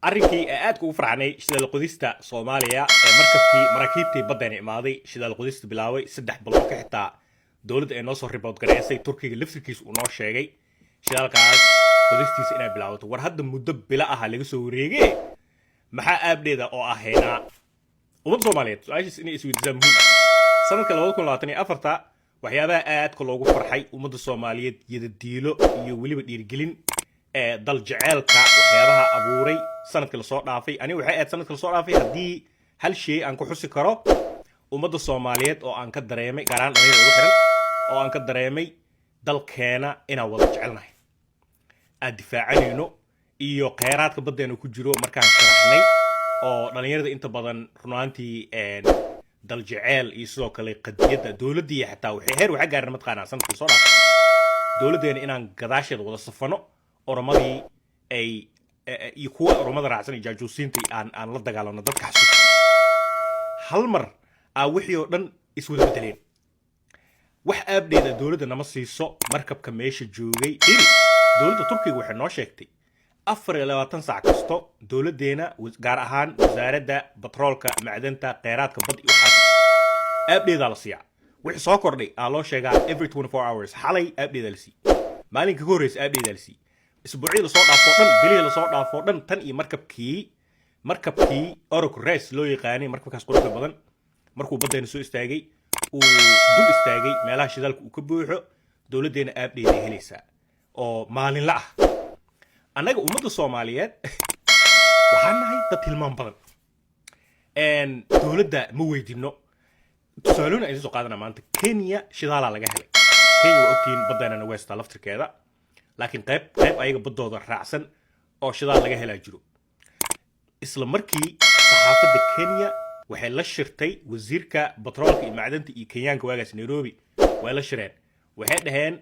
Arrinkii ee aadka ugu farxnay, shidaal qodista Soomaaliya ee markabkii, maraakiibtii baddeena imaaday, shidaal qodista bilaabay, 3 bilood ka xitaa dowladda ay noo soo report gareysay, Turkiga laftirkiisa uu noo sheegay shidaalkaas qodistiisa inay bilaabato. War hadda muddo bilo aha laga soo wareege, maxaa update-da oo ah haynaa? Ummadda Soomaaliyeed su-aashiis inay isweydiisaan muhiim ah. Sanadka 2024-ta waxyaabaha aadka loogu farxay, ummadda Soomaaliyeed yadadiilo iyo weliba dhiirigelin ee dal jeceelka waxyaabaha abuuray sanadkii lasoo dhaafay, aniga waxay ahayd sanadkii lasoo dhaafay haddii hal shay aan ku xusi karo ummadda Soomaaliyeed oo aan ka dareemay, gaar ahaan dhalinyarada ugu xiran, oo aan ka dareemay dalkeena inaan wada jecelnahay, aan difaacanayno iyo kheyraadka baddeena ku jiro markaan sharaxnay oo dhalinyarada inta badan runaantii dal jeceel iyo sidoo kale qadiyadda dowladdii xataa waxay heer waxaa gaareen mataqaanaa sanadkii soo dhaafay dowladdeena inaan gadaasheeda wada safano, oromadii ay iyo kuwa oromada raacsan iyo jaajuusiintii aan la dagaalano. Dadka xasuusta hal mar aa wixii oo dhan iswada bedeleen. Wax update-da dowladda nama siiso. Markabka meesha joogay iri, dowladda Turkiga waxay noo sheegtay 24 saac kasto dowladdeena, gaar ahaan Wasaaradda Batroolka, Macdanta, Kheyraadka Bad iyo waxaas, update-daa la siiyaa. Wixii soo kordhay aa loo sheegaa every 24 hours. Xalay update-daa la siiyey, maalinka ka horreysa update-daa la siiyey, isbuucyadii lasoo dhaafoo dhan, bilihii lasoo dhaafoo dhan, tan iyo markabkii Oruc Reis loo yaqaanay, markabkaas quruxda badan, markuu baddeena soo istaagay, uu dul istaagay meelaha shidaalka uu ka buuxo, dowladdeena update-ay helaysaa oo maalinla ah. Annaga ummadda Soomaaliyeed waxaan nahay dad tilmaam badan, dowladda ma weydino. Tusaalooyin ayaan soo qaadana maanta. Kenya shidaalaa laga helay. Kenya waa ogtihiin baddeenana westa laftirkeeda, laakiin qayb qayb ayaga baddooda raacsan oo shidaal laga helaa jiro. Isla markii saxaafadda Kenya waxay la shirtay wasiirka batroolka iyo macdanta iyo Kenyaanka waagaas Nairobi way la shireen. Waxay dhaheen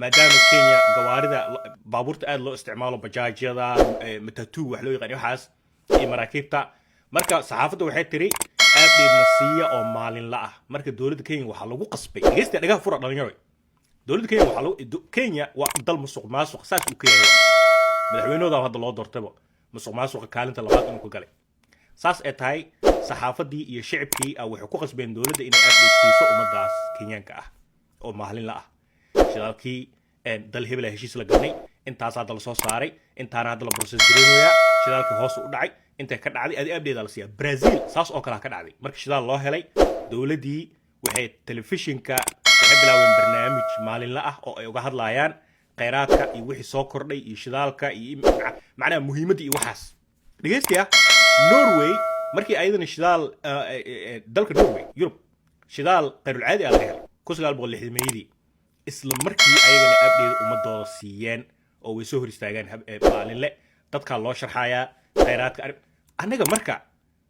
maadaama Kenya gawaarida baabuurta aad loo isticmaalo, bajaajyada, matatu wax loo yaqaan, waxaas iyo maraakiibta, marka saxaafadda waxay tiri update-na siiya oo maalinla ah. Marka dowladda Kenya waxaa lagu qasbay, dhegeysta, dhagaha fura dhalinyaro, dowladda Kenya waxaa lagu Kenya waa dal musuq maasuq saas uu ka yahay. Madaxweynahooda hadda loo doortayba musuq maasuqa kaalinta labaad inuu ka galay. Saas ay tahay, saxaafaddii iyo shicibkii ah waxay ku qasbeen dowladda inay update siiso ummadaas Kenyaanka ah oo maalinla ah. Shidaalkii dal hebela heshiis la galnay, intaas hadda lasoo saaray, intaana hadda la process gareynayaa, shidaalkii hoos u dhacay, intay ka dhacday, adi update la siiyaa. Brazil saas oo kalea ka dhacday. Marka shidaal loo helay, dowladdii waxay telefishinka waxay bilaabeen barnaamij maalinla ah oo ay uga hadlayaan kheyraadka iyo wixii soo kordhay iyo shidaalka iyo macnaha muhiimadda iyo waxaas. Dhegeystayaa, Norway markii ayadana shidaal dalka Norway, Yurub, shidaal khayrulcaadi ah laga helay 1960-meeyadii, isla markii ayagana update ummadooda siiyeen oo way soo hor istaageen maalinle, dadkaa loo sharxayaa kheyraadka. Annaga marka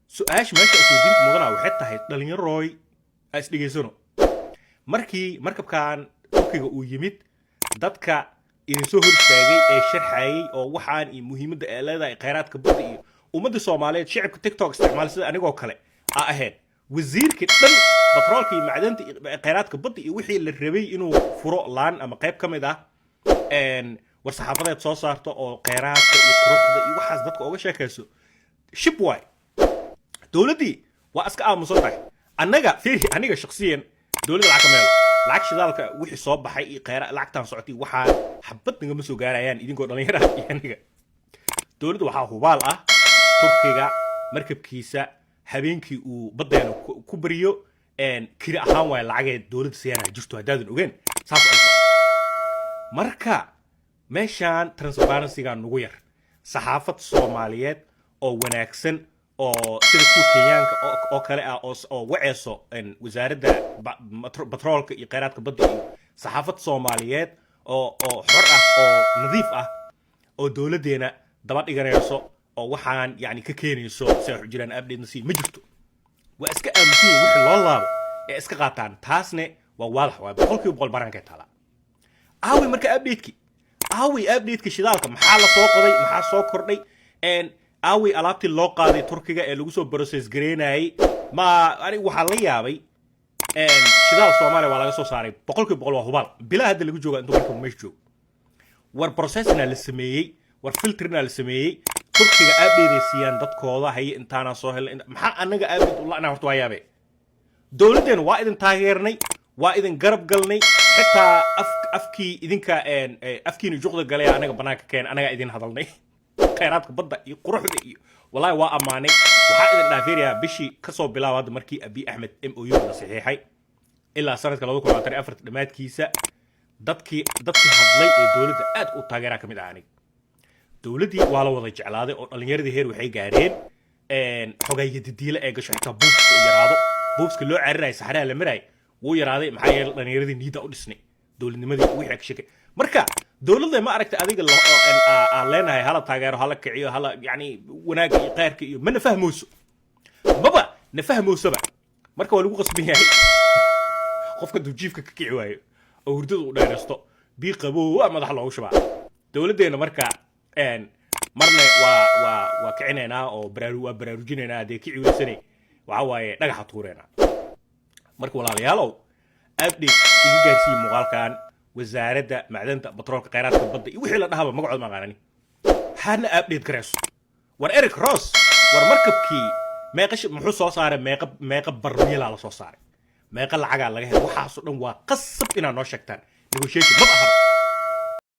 su-aasha meesha isweydiinta mudana waxay tahay, dhalinyaroy, aa isdhegeysano, markii markabkan Turkiga uu yimid, dadka idin soo hor istaagay ee sharxayay oo waxaan iyo muhiimadda ay leedahay kheyraadka badda iyo ummadda Soomaaliyeed, shicibka TikTok isticmaal sida anigoo kale aa ahayn, wasiirkii dhan batroolka iyo macdanta iyo kheyraadka badda iyo wixii la rabay inuu furo laan ama qayb ka mid ah war saxaafadeed soo saarto oo kheyraadka iyo quruxda iyo waxaas dadka uga sheekayso, shib waay, dowladdii waa iska aamusan tahay. Annaga fiiri, aniga shakhsiyan dowladda lacag ka meelo, lacag shidaalka wixii soo baxay iyo kheyra lacagtaan socotay, waxaa xabad nagama soo gaarayaan idinkoo dhalinyara iyo aniga. Dowladda waxaa hubaal ah Turkiga markabkiisa habeenkii uu baddeena ku bariyo kiri ahaan waaya lacagee dowladda siyaanaha jirto, haddaadan ogeen saas oo socdo. Marka meeshaan transparency-ga nugu yar. Saxaafad Soomaaliyeed oo wanaagsan oo sida kuwa Kenyaanka oo kale ah oo waceyso wasaaradda batroolka iyo kheyraadka badda iyo saxaafad Soomaaliyeed oo xor ah oo nadiif ah oo dowladdeena daba dhiganayso oo waxaan yani ka keenayso si ay jiraan update si ma jirto. Waa iska aamusan yihin, wixii loo laabo ee iska qaataan. Taasne waa waadax, waa 100% banaanka taalaa. Aaway marka update-ki? Aaway update-ki shidaalka? Maxaa la soo qoday? Maxaa soo kordhay? Aaway alaabtii loo qaaday Turkiga ee lagu soo process gareynayay? Ma anigu waxaan la yaabay, shidaal Soomaaliya waa laga soo saaray 100%, waa hubaal. Bilaa hadda lagu jooga intuu markabku meesha joogo, war processing-na la sameeyey, war filtering-na la sameeyey. Turkiga update-ay siiyaan dadkooda. Haye, intaanaa soo helnay. Maxaa annaga update u la'naa? Horta waa yaabe. Dowladdeena waa idin taageernay, waa idin garab galnay, xitaa afkii idinka afkiina juqda galay anaga banaanka keen, anagaa idin hadalnay. Khayraadka badda iyo quruxda iyo wallahi waa ammaanay. Waxaa idin dhaafeerayaa bishii kasoo bilaaba hadda markii Abiy Axmed MOU la saxiixay ilaa sanadka 2024 dhammaadkiisa, dadkii hadlay ee dowladda aad u taageeraa ka mid ah aniga. Dowladdii waa la wada jeclaaday oo dhallinyaradii heer waxay gaareen xogaayo didiile ee gasho, xitaa buufka u yaraado. Buufska loo cararayay, saxraha la maraay, wuu yaraaday. Maxaa yeelay dhallinyaradii niida u dhisnay dowladnimadii wixii ka shakay. Marka dowladda ma aragta adiga aan leenahay hala taageero, hala kiciyo, hala yani wanaagga iyo khayrka iyo mana fahmooso, maba na fahmoosaba. Marka waa lagu qasban yahay qofka hadduu jiifka ka kici waayo oo hurdada u dheeraysto, bii qaboowa madaxa loogu shubaa dowladdeena. Marka marna waa kicinaynaa oo waa baraarujinaynaa. Haddee kici weysanay, waxa waaye dhagaxa tuureynaa. Marka walaalayaalow, update iga gaarsiiye muuqaalkan Wasaaradda Macdanta, Batroolka, Kheyraadka Badda iyo wixii la dhahaba, magacooda ma aqaanani, hana update garayso. War Eric Ross, war markabkii meeqa muxuu soo saaray? Meeqa barmiilaa la soo saaray? Meeqa lacagaa laga helay? Waxaasoo dhan waa qasab inaad noo sheegtaan. Negotiation maba ahaba.